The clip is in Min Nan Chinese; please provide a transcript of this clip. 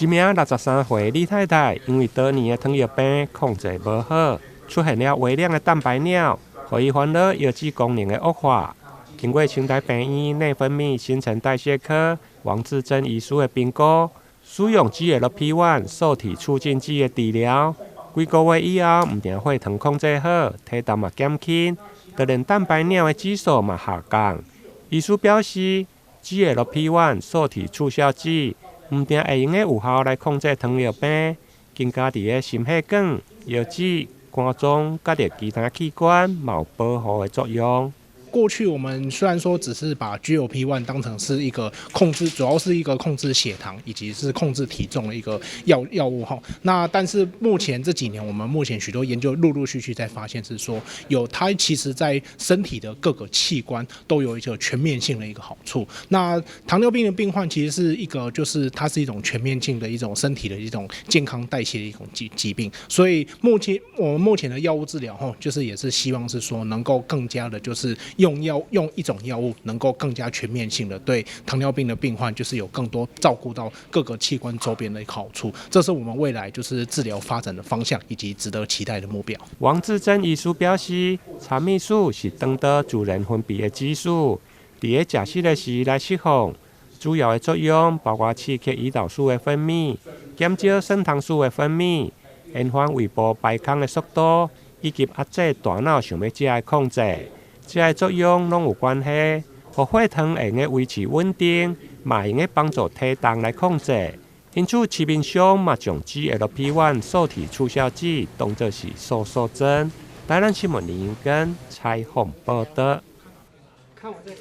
一名63歲李太太，因為多年的糖尿病控制無好，出現了微量的蛋白尿，予伊煩惱腰子功能的惡化。經過成大病院內分泌新陳代謝科王志珍醫師的評估，使用 GLP-1 受體促進劑的治療，幾個月以後，毋但血糖控制好，體重嘛減輕，就連蛋白尿的指數嘛下降。醫師表示，GLP-1 受體促效劑毋但會用得有效來控制糖尿病，更加佇个心血管、腰子、肝臟佮著其他器官嘛有保護的作用。過去我們雖然說只是把 GLP-1 當成是一個控制，主要是一個控制血糖以及是控制體重的一個藥物哈。那但是目前這幾年，我們目前許多研究陸陸續續在發現，是說有它其實在身體的各個器官都有一個全面性的一個好處。那糖尿病的病患其實是一個，就是它是一種全面性的一種身體的一種健康代謝的一種疾病。所以目前我們目前的藥物治療哈，就是也是希望是說能夠更加的，就是用藥用一種藥物，能夠更加全面性的對糖尿病的病患，就是有更多照顧到各個器官周邊的一個好處。這是我們未來就是治療發展的方向以及值得期待的目標。王志珍醫師表示，茶蜜素是腸道自然分泌的激素，佇咧食食的時來釋放，主要的作用包括刺激胰島素的分泌，減少升糖素的分泌，延緩胃部排空的速度，以及壓制大腦想欲食的控制。這个作用攏有關係，予血糖會用得維持穩定，嘛會用得幫助體重來控制。因此，市面上嘛將 GLP-1 受體促效劑當作是瘦瘦針。台南新聞林根採訪報道。看我這裡。